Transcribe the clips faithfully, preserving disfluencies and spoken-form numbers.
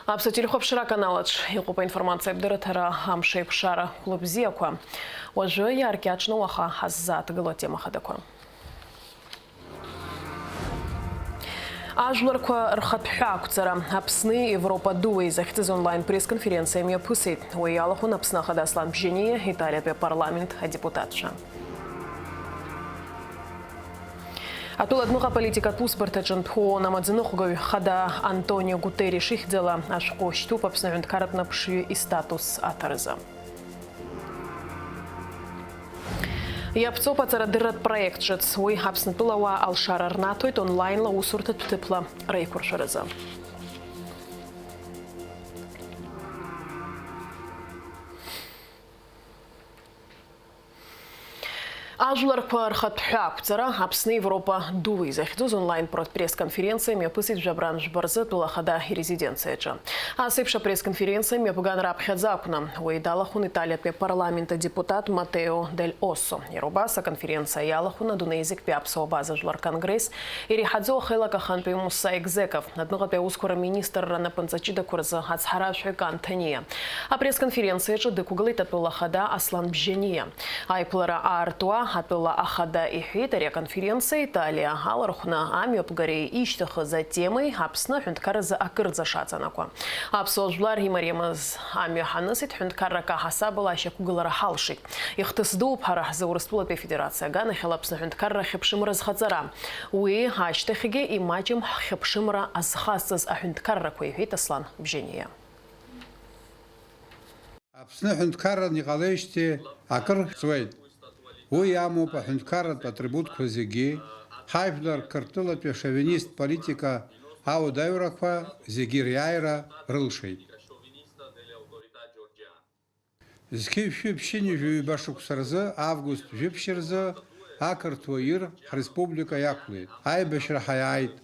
Аԥсуа телехәаԥшра аканал аҿы иҟоуп аинформациатә дырраҭара Амшеикәшара хәлыбзиақәа. Уажәы иааркьаҿны уаха ҳаззааҭгыло атема хадақәа. Ажәларқәа рхатә ҳәаақәҵара. Аԥсни Европа дуи захьӡыз онлайн пресс-конференциа мҩаԥысит. Уи иалахәын Аԥсны Ахада Аслан Бжьаниа, Италиатәи апарламент адепутатцәа. Атәыла адәныҟа аполитикатә усбарҭаҿынтә ООН амаӡаныҟәгаҩ хада Антонио Гутерриш ихьӡала ашәҟәы шьҭуп Аԥсны аҳәынҭқарратә наԥшҩы истатус аҭаразы. Иаԥҵоуп аҵарадырратә проект ҿыц. Уи Аԥснытәыла ауаа алшара рнаҭоит онлаинла усурҭатә ҭыԥла реиқәыршәаразы. Ажәларқәа рхатә ҳәаақәҵара Аԥсны Европа дуи захьӡыз онлайн пресс-конференциа мҩаԥысит жәабран жәба рзы атәыла ахада ирезиденциаҿы. Ас еиԥш апресс-конференциа мҩаԥган раԥхьаӡа акәны. Уи далахәын Италиатәи апарламент адепутат Матео Дель Осо. Иара убас аконференциа иалахәын адунеи зегьтәи аԥсуа база жәлар конгресс иреиҳаӡоу ахеилак ахантәаҩы Муса Егзеков, адәныҟатәи аусқәа рминистрра анапынҵа ҷыдақәа рзы ацҳаражәҳәаҩ Кан Ҭаниа. Апресс-конференциаҿы дықәгылеит атәыла ахада Аслан Бжьаниа. Аиԥылара аартуа атәыла ахада иҳәеит, ари аконференциа Италиа алархәны амҩаԥгареи ишьҭыхыз атемеи Аԥсны аҳәынҭқарразы акырӡа шаҵанакуа. Аԥсуа жәлар имариамыз амҩа ҳанысит, ҳәынҭқаррак аҳасабала ашьақәгылара ҳалшеит. Ихҭыс дууп ҳара ҳзы Урыстәылатәи Афедерациа аганахьала Аԥсны аҳәынҭқарра ахьыԥшымра зхаҵара. Уи ашьҭахьгьы имаҷым ҳхьыԥшымра азхазҵаз аҳәынҭқаррақәа, иҳәеит Аслан Бжьаниа. Аԥсны ҳәынҭқарран иҟалеижьҭеи акыр ҵуеит. Уи иамоуп аҳәынҭқарратә атрибутқәа зегьы, ҳажәлар Қырҭтәылатәи ашовинист политика ауадаҩрақәа зегьы риааира рылшеит. Зқьи жәшәи ԥшьынҩажәи ҩба шықәса рзы, август жәиԥшь рзы, ақырҭуа ир ҳреспублика иақәлеит. Аибашьра ҳаиааит.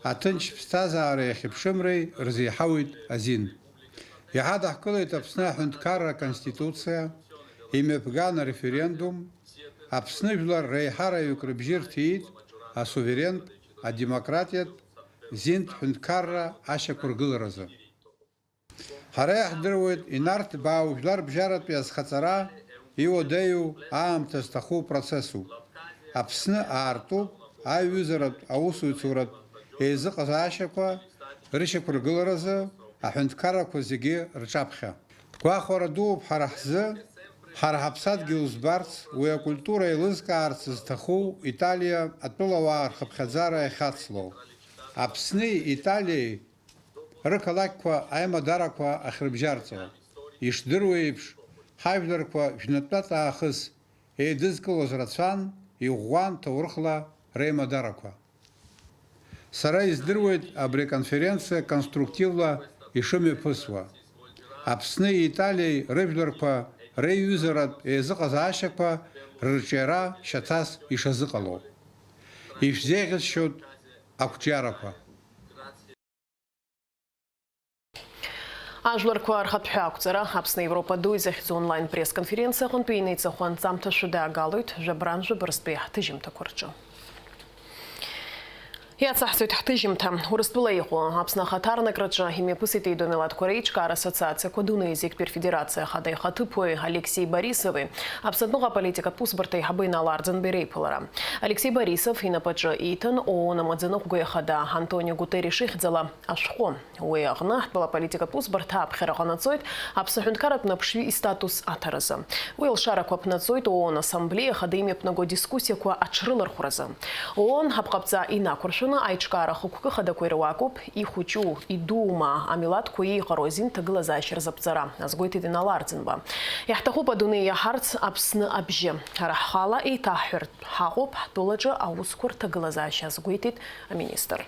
Аҭынч ԥсҭазаареи ахьыԥшымреи рзеиҳауеит азин. Иҳадаҳкылеит Аԥсны аҳәынҭқарра аконституциа, имҩаԥган ареферендум, Аԥсны жәлар реиҳараҩык рыбжьы рҭиит асуверентә, адемократиатә, зинтә ҳәынҭқарра ашьақәыргыларазы. Ҳара иаҳдыруеит, инарҭбаау жәларбжьаратәи азхаҵара иуадаҩу аамҭа зҭаху процессуп. Аԥсны аартуп, аиҩызаратә, аусуцуратә еизыҟазаашьақәа рышьақәыргыларазы аҳәынҭқаррақәа зегьы рҿаԥхьа. Гәахәара дууп ҳара ҳзы, ҳара ҳаԥсадгьыл збарц, уи акультура еилызкаарц зҭаху Италиа атәылауаа рхыԥхьаӡара иахьацло. Аԥсни Италиеи рықалақьқәа аимадарақәа ахьрыбжьарҵо. Ишдыруа еиԥш, ҳажәларқәа жәнатәатә аахыс еидызкылоз рацәан, иӷәӷәан ҭоурыхла реимадарақәа. Сара издыруеит абри аконференциа конструктивла ишымҩаԥысуа. Аԥсни Италиеи рыжәларқәа реиҩызаратә еизыҟазаашьақәа рырҿиара шьаҭас ишазыҟало. Ишәзеиӷьасшьоит ақәҿиарақәа. Ажәларқәа рхатә ҳәаақәҵара Аԥсны Европа ду изахьӡу онлайн пресс-конференциа аҟынтәи инеиҵыху анҵамҭа шәыдаагалоит жәабран жәабырзтәи ҳҭыжьымҭақәа рҿы. Иацаҳҵоит ҳҭыжьымҭа. Урыстәыла иҟоу Аԥсны ахаҭарнакраҿы имҩаԥысит аидомилаҭқәа реиҿкаара ассоциациақәа дунеи зегьтәи рфедерациа ахада ихаҭыԥуаҩ Алексеи Борисови Аԥсны адәныҟа аполитикатә усбарҭа аиҳабы Инал Арӡынбеи реиԥылара. Алексеи Борисов инапаҿы иҭан ООН амаӡаныҟәгаҩ ахада Антонио Гутерриш ихьӡала ашәҟәы. Уи аҟны ҳтәыла аполитикатә усбарҭа аԥхьара ҟанаҵоит Аԥсны аҳәынҭқарратә наԥшҩы истатус аҭаразы. Уи алшарақәа ԥнаҵоит ООН Ассамблеиа Ахада имҩаԥнаго адискуссиақәа аҽрылархәразы. ООН ҳаԥҟаԥҵа инақәыршәаны аиҿкаара ахықәкы хадақәа ируакуп, ихәыҷу, идуума, амилаҭқәа еиҟароу азин ҭагылазаашьа рзаԥҵара, азгәеиҭеит Инал Арӡынба. Иаҳҭахуп адунеи иаҳарц Аԥсны абжьы. Ҳара ҳхала еиҭаҳҳәартә ҳаҟоуп ҳтәылаҿы аусқәа рҭагылазаашьа, азгәеиҭеит аминистр.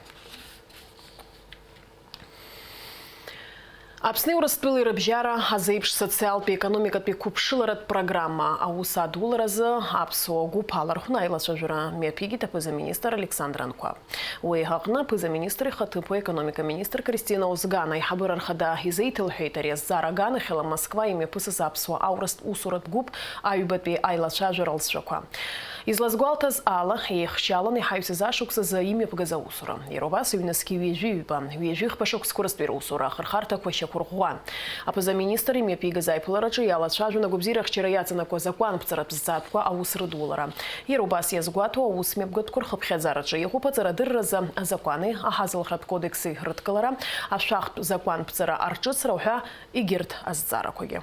Аԥсни Урыстәылеи рыбжьара азеиԥш социалтәи економикатәи қәыԥшыларатә программа аус адуларазы аԥсуа гәыԥ алархәны аилацәажәара мҩаԥигеит аԥыза-министр Александр Анқәаб. Уи аҟны аԥыза-министр ихаҭыԥуаҩ, аекономика министр Кристина Озган аиҳабыра рхада изеиҭалҳәеит ари азҵаара аганахьала Москва имҩаԥысыз аԥсуа-аурыстә усуратә гәыԥ аҩбатәи аилацәажәара алҵшәақәа. Излазгәалҭаз ала, еихшьаланы иҳаҩсыз ашықәс азы имҩаԥгаз аусура. Иара убас ҩнызқь ҩажәи ҩба, ҩажәи хԥа шықәсқәа рзтәи русура ахырхарҭақәа шьақәырӷәӷәан. Аԥыза-министр имҩаԥигаз аиԥылараҿы иалацәажәон агәабзиарахьчара иаҵанакуа азакәанԥҵаратә зҵаатәқәа аус рыдулара. Иара убас иазгәаҭо аус мҩаԥгатәқәа рхыԥхьаӡараҿы иҟоуп аҵарадырразы азакәани аҳазалхратә кодекси рыдкылара, ашәахтә закәанԥҵара арҿыцра уҳәа егьырҭ азҵаарақәагьы.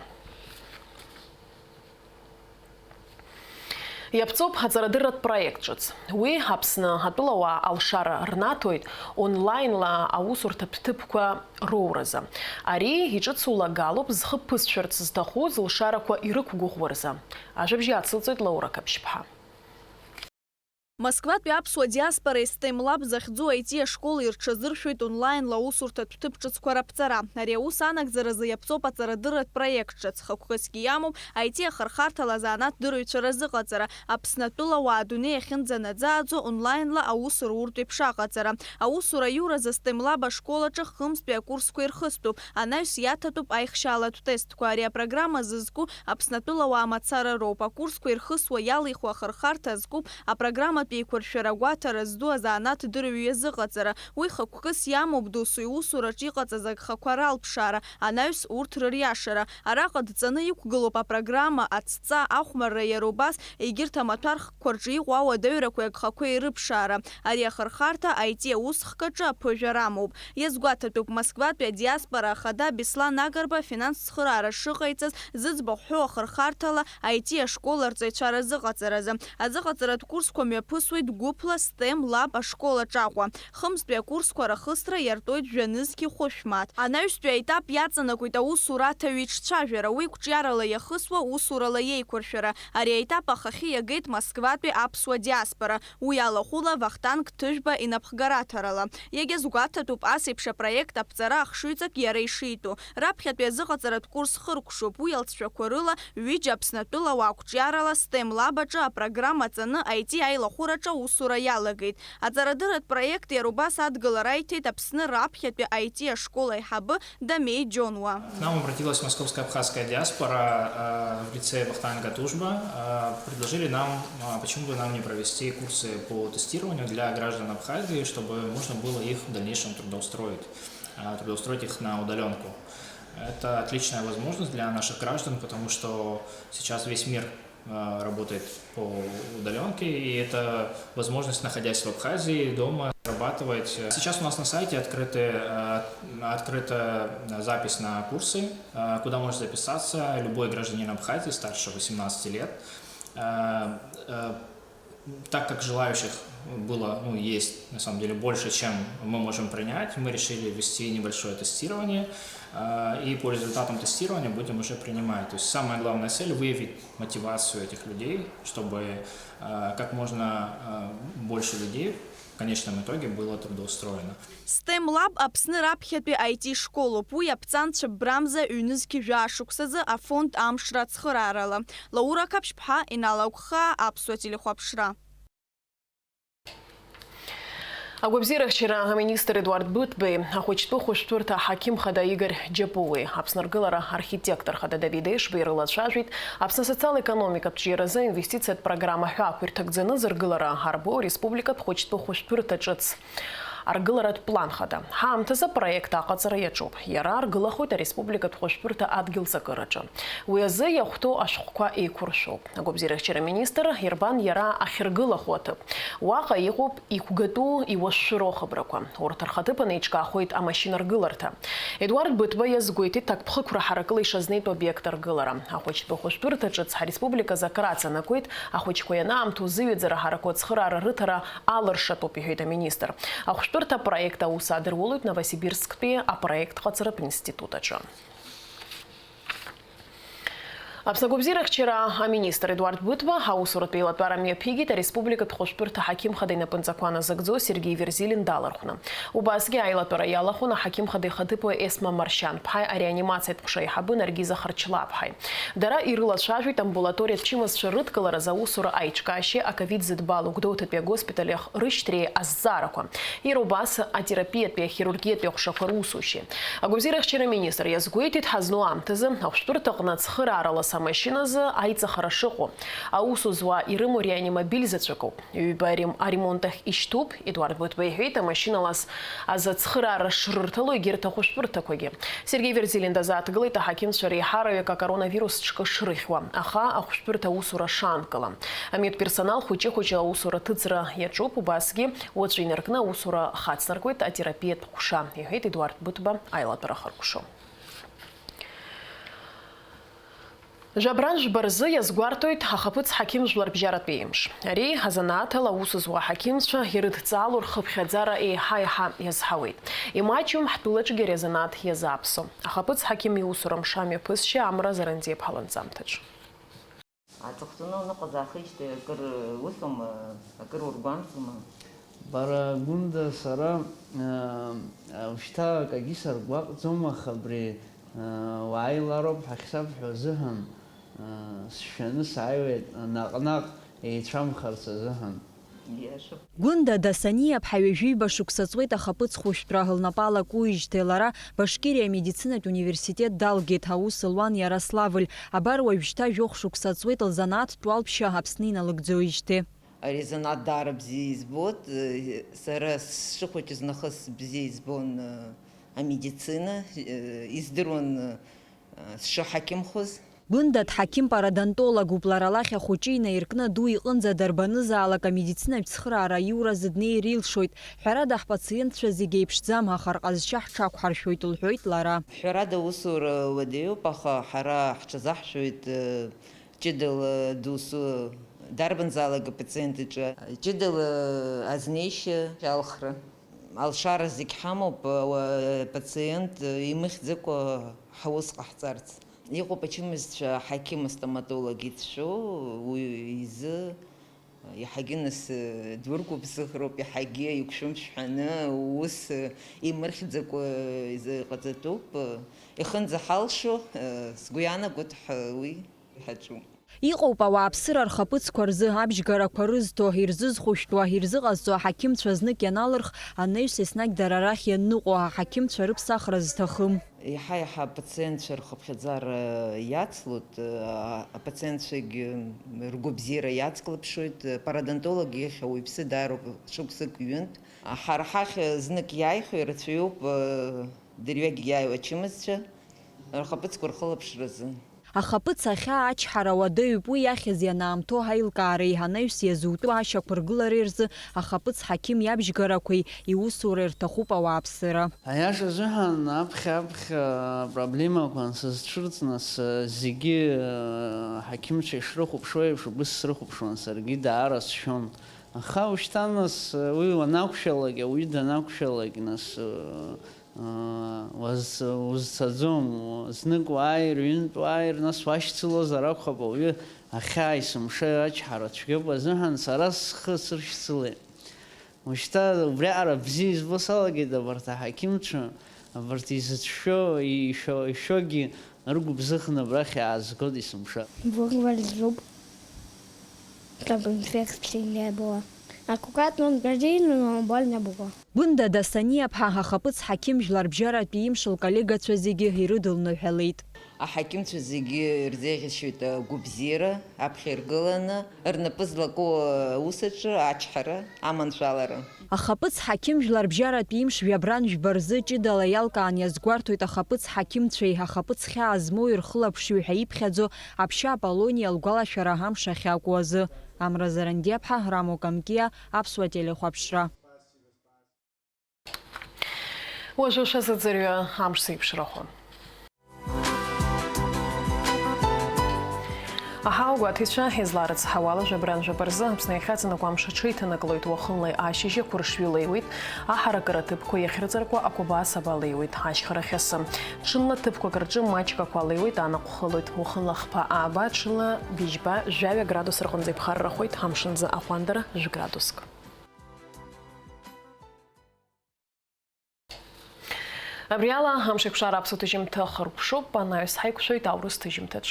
Иаԥҵоуп аҵарадырратә проект ҿыц. Уи Аԥсны атәылауаа алшара рнаҭоит онлаинла аусурҭатә ҭыԥқәа роуразы. Ари иҿыцу лагалоуп зхы ԥысшәарц зҭаху зылшарақәа ирықәгәыӷуа рзы. Ажәабжь ацылҵоит Лаура Қаԥшьԥҳа. Москватәи аԥсуа диаспореи STEM Lab захьӡу I T ашколи рҽазыршәоит онлаинла аусурҭатә ҭыԥ ҿыцқәа раԥҵара. Ари аус анагӡаразы иаԥҵоуп аҵарадырратә проект ҿыц, хықәкысгьы иамоуп, I T ахырхарҭала азанааҭ дырҩцәа разыҟаҵара, Аԥсны атәылауаа адунеи ахьынӡанаӡааӡо онлаинла аус руртә еиԥш аҟаҵара. Аусура аиуразы STEM Lab ашкол аҿы хымзтәи акурсқәа ирхыстәуп, анаҩс иаҭатәуп аихшьалатә тестқәа. Ари апрограмма зызку Аԥсны атәылауаа мацара роуп. Акурсқәа ирхысуа иалихуа ахырхарҭа зкуп апрограмматә еиқәыршәара агәаҭара зду азанааҭ дырҩ иазыҟаҵара. Уи хықәкыс иамоуп досу иусураҿ иҟаҵаз агхақәа ралԥшаара, анаҩс урҭ рыриашара. Араҟа дҵаны иқәгылоуп апрограмма, адҵа, ахәмарра, иара убас егьырҭ амаҭәар хкқәа рҿы иҟоу ауадаҩрақәеи агхақәеи рыԥшаара. Ари ахырхарҭа I T аусхк аҿы аԥыжәара амоуп. Иазгәаҭатәуп, Москватәи адиаспора ахада Беслан Агрба афинанстә цхыраара шыҟаиҵаз зыӡбахә ҳәоу ахырхарҭала I T ашкол арҵаҩцәа разыҟаҵаразы. Азыҟаҵаратә курсқәа мҩаԥысуеит гәыԥла STEM Lab ашкол аҿаҟәа. Хымзтәи акурсқәа рахысра иартоит жәанызқьи хәышә мааҭ. Анаҩстәи аетап иаҵанакуеит аусура аҭаҩ иҿцәажәара, уи қәҿиарала иахысуа усурала иеиқәыршәара. Ари аетап ахахьы иагеит Москватәи аԥсуа диаспора, уи алахәыла Вахтанг Ҭыжәба инапхгараҭарала. Иагьазгәаҭатәуп, ас еиԥш апроект аԥҵара ахшыҩҵак иара ишитәу. Раԥхьатәи азыҟаҵаратә курс хыркәшоуп, уи алҵшәақәа рыла ҩыџьа Аԥснатәыла уаа қәҿиарала STEM Lab аҿы апрограмма ҵаны I T аилахәыраҿы аусура иалагеит. Аҵарадырратә проект иара убас адгылара аиҭеит Аԥсны раԥхьатәи I T ашкол аиҳабы Дамеи Џьонуа. К нам обратилась московско-абхазская диаспора, э, в лице Вахтанга Тужба. Э, предложили нам, э, почему бы нам не провести курсы по тестированию для граждан Абхазии, чтобы можно было их в дальнейшем трудоустроить, э, трудоустроить их на удаленку. Это отличная возможность для наших граждан, потому что сейчас весь мир э, работает по удаленке, и это возможность, находясь в Абхазии, дома, зарабатывать. Сейчас у нас на сайте открыты, э, открыта запись на курсы, э, куда может записаться любой гражданин Абхазии старше восемнадцати лет. Э, э, так как желающих было, ну, есть, на самом деле, больше, чем мы можем принять, мы решили ввести небольшое тестирование, э, и по результатам тестирования будем уже принимать. То есть самая главная цель — выявить мотивацию этих людей, чтобы, э, как можно, э, больше людей в конечном итоге было трудоустроено. STEM Lab Аԥсны раԥхьатәи I T школуп. Уи аԥҵанцәа ббрамза ҩнызқь жәаа шықәсазы афонд Амшра ацхыраарала. Лаура Қаԥшьԥҳа, Инал Агәхаа, Аԥсуа телехәаԥшра. Агәабзиарахьчара аминистр Едуард Быҭбеи, ахәыҷтәы хәышәтәырҭа аҳақьым хада Игорь Џьапуи, Аԥсны аргылара архитектор хада Давид Ешбеи рылацәажәеит Аԥсны асоциал-економикатә ҿиаразы аинвестициатә программа ҳәа ақәирҭагӡаны зыргылара арбоу ареспубликатә хәыҷтәы хәышәтәырҭа ҿыц аргыларатә план хада. Ҳаамҭазы апроект аҟаҵара иаҿуп. Иара аргылахоит ареспубликатә хәышәтәырҭа адгьыл ҵакыраҿы. Уи азы иахәҭоу ашәҟәқәа еиқәыршәоуп. Агәабзиарахьчара министр ирбан иара ахьыргылахо аҭыԥ. Уаҟа иҟоуп иқәгатәу, иуашәшәыроу ахыбрақәа. Урҭ рхаҭыԥан еиҿкаахоит амашьына ргыларҭа. Едуард Быҭба иазгәеиҭеит, ҭакԥхықәра ҳаракыла ишазнеитәу обиект аргылара. Ахәыҷтәы хәышәтәырҭа ҿыц ҳареспублика азы акраҵанакуеит, ахәыҷқәа ианаамҭоу зыҩаӡара ҳаракы ацхыраара рыҭара алыршатәуп, иҳәеит аминистр. Ахәшәтәырҭа апроект аус адырулоит Новосибирсктәи апроект ҟаҵаратә институт аҿы. Аԥсны агәабзиарахьчара аминистр Едуард Быҭәба аусуратә еилатәара мҩаԥигеит ареспубликатә хәышәтәырҭа аҳақьымхада инапынҵақәа назыгӡо Сергеи Верзилин далархәны. Убасгьы аилатәара иалахәын аҳақьымхада ихаҭыԥуаҩ Есма Маршьан-ԥҳаи ареанимациатә ҟәша аиҳабы Наргиза Харчлаԥҳаи. Дара ирылацәажәеит амбулаториатә чымазцәа рыдкыларазы аусура аиҿкаашьеи аковид зыдбало Гәдоуҭатәи агоспиталь ахь рышьҭреи азҵаарақәа. Иара убас атерапиатәи ахирургиатәи аҟәшақәа русушьеи. Агәабзиарахьчара аминистр иазгәеиҭеит, ҳазну аамҭазы ахәшәтәырҭаҟны ацхырааралас амашьыназы аиҵахара шыҟоу. Аусу зуа ирымоу реанимобиль заҵәыкоуп. Ҩба арем-, аремонт ахь ишьҭуп, Едуард Быҭәба иҳәеит, амашьыналас азы ацхыраара шрырҭало егьырҭ ахәышәтәырҭақәагьы. Сергеи Верзилин дазааҭгылеит аҳақьымцәа реиҳараҩык акоронавирус ҿкы шрыхьуа, аха ахәшәтәырҭа аусура шаанкыла. Амедперсонал хәыҷы-хәыҷла аусура аҭыҵра иаҿуп, убасгьы уаҵәы инаркны аусура хацнаркуеит атерапиатә ҟәша, иҳәеит Едуард Быҭәба аилатәара ахыркәшо. Жәабран жәба рзы иазгәарҭоит ахаԥыц ҳақьым жәларбжьаратәи еимш. Ари азанааҭ ала аус зуа аҳақьымцәа ирыдҵаало рхыԥхьаӡара еиҳа-еиҳа иазҳауеит. Имаҷым ҳтәылаҿгьы ари азанааҭ иазааԥсо. Ахаԥыц ҳақьым иусура мшамҩаԥысшьа Амра Зарандиаԥҳа ланҵамҭаҿы. Аҵыхәтәаны уныҟәаз аахижьҭеи акыр усума, акыр ургәамҵуама? Бара, Гәында, сара, э, э, ушьҭа акагьы саргәаҟӡом, аха абри, э, уааилароуп ҳахьсабҳәо азыҳәан, э, сшәаны сааиуеит, наҟ-наҟ еицәамхарц азыҳәан. Иашоуп. Гәында Дасаниаԥҳа ҩажәиба шықәса ҵуеит ахаԥыц хәышәтәра лнапы алакуижьҭеи. Лара Башкириа амедицинатә университет далгеит, аус луан Иарославль. Абар уажәшьҭа жәохә шықәса ҵуеит лзанааҭтә уалԥшьа Аԥсны иналыгӡоижьҭеи. Ари азанааҭ даара бзиа избоит. Сара сшыхәыҷыз нахыс бзиа избон, э, амедицина, э, издыруан, э, сшыҳақьымхоз. Гәында дҳақьым-пародонтологуп, лара лахь ахәыҷы инаиркны аду иҟынӡа дарбанызаалак амедицинатә цхыраара аиуразы днеир илшоит. Ҳәарада, ҳпациентцәа зегьы еиԥшӡам, аха рҟазшьа ҳҽақәҳаршәоит, лҳәоит лара. Ҳәарада, усура уадаҩуп, аха ҳара ҳҽазаҳшәоит, э, ҷыдала досу дарбанзаалак апациент иҿы, ҷыдала азнеишьа алхра. Алшара зегь ҳамоуп, ауа-, апациент имыхьӡакәа ҳаус ҟаҳҵарц. Иҟоуп ачымазцәа аҳақьым-астоматолог ицәшәо, уи изы иаҳагьы нас дургәыбзыӷроуп, иаҳагьы иқәшәымшәҳәаны, ус имырхьӡакәа изыҟаҵатәуп. Ихынӡаҳалшо, сгәы иаанагоит, ҳа уи ҳаҿуп. Иҟоуп ауааԥсыра рхаԥыцқәа рзы абжьгарақәа рызҭо, ирзызхәышәтәуа, ирзыҟазҵо аҳақьымцәа знык ианалырх, анаҩс еснагь дара рахь ианныҟәо, аҳақьымцәа рыԥсахра зҭахым. Еиҳа-еиҳа апациентцәа рхыԥхьаӡара иацлоит, а-, апациентцәагьы ргәабзиара иацклаԥшуеит, пародонтолог иахь ауаҩԥсы даароуп шықәсык ҩынтә. Ҳара ҳахь знык иааихьоу ирацәаҩуп, дырҩегь иааиуа ачымазцәа рхаԥыцқәа рхылаԥшразы. Ахаԥыц ахьаа ачҳара уадаҩуп, уи иахьыз ианаамҭоу ҳаилкаареи анаҩс иазутәу ашьақәыргылареи рзы ахаԥыц ҳақьым иабжьгарақәеи иусуреи рҭахуп ауааԥсыра. Аиаша азыҳәан, аԥхьа-аԥхьа апроблемақәа ансызцәырҵ, нас, зегьы, ҳақьымцәа ишрыхәаԥшуа еиԥш, убыс срыхәаԥшуан, саргьы даара сшәон. Аха ушьҭа, нас, уи уанақәшәалак, ауаҩы данақәшәалак, нас, уаз-, узцаӡом, знык уааир, ҩынтә уааир, нас уашьцылозар акәхап, ауаҩы ахьаа есымша ачҳара цәгьоуп азыҳәан сара схы сыршьцылеит. Ушьҭа убриаҟара бзиа избо салагеит абарҭ аҳақьымцәа, абарҭ изыцәшәо, ишәо-, ишәогьы ргәыбзыӷны абрахь иаазгоит есымша. Быгәларзуп. Чтобы инфекция не было. Аккуратно он газировал, но больно было. Гәында Дасаниаԥҳа ахаԥыц ҳақьым жәларбжьаратәи имш лколлегацәа зегьы ирыдылныҳәалеит. Аҳақьымцәа зегьы ирзеиӷьасшьоит агәабзиара, аԥхьа иргыланы, рнапы злаку аус аҿы ачҳара, аманшәалара. Ахаԥыц ҳақьым жәларбжьаратәи имш жәабран жәба рзы ҷыдала иалкаан иазгәарҭоит ахаԥыц ҳақьымцәеи ахаԥыц хьаа змоуи рхылаԥшҩы ҳәа иԥхьаӡо Аԥшьа Аполлониа лгәалашәара амш ахьакәу азы. Амра Зарандиаԥҳа, Рамо Камкиа, Аԥсуа телехәаԥшра. Уажәы шәазыӡырҩы амш зеиԥшрахо. Аҳауагәаҭаҩцәа изларыцҳауала, жәабран жәаба рзы Аԥсны иахьаҵанакуа амш аҽеиҭанакылоит, уахынлеи ашьыжьи ақәыршҩы леиуеит, аҳаракыра ҭыԥқәа иахьрыҵаркуа акәабаа асаба леиуеит, ашьхарахь асы. Ҽынла ҭыԥқәак рҿы маҷк ақәа леиуеит, анаҟә хылоит, уахынла хԥа ааба, ҽынла быжьба, жәаҩа градус рҟынӡа иԥхаррахоит, амшынӡы аҟәандара жәградуск. Абри ала амшеиқәшара аԥсуа ҭыжьымҭа хыркәшоуп, анаҩс ҳаиқәшәоит аурыс ҭыжьымҭаҿ.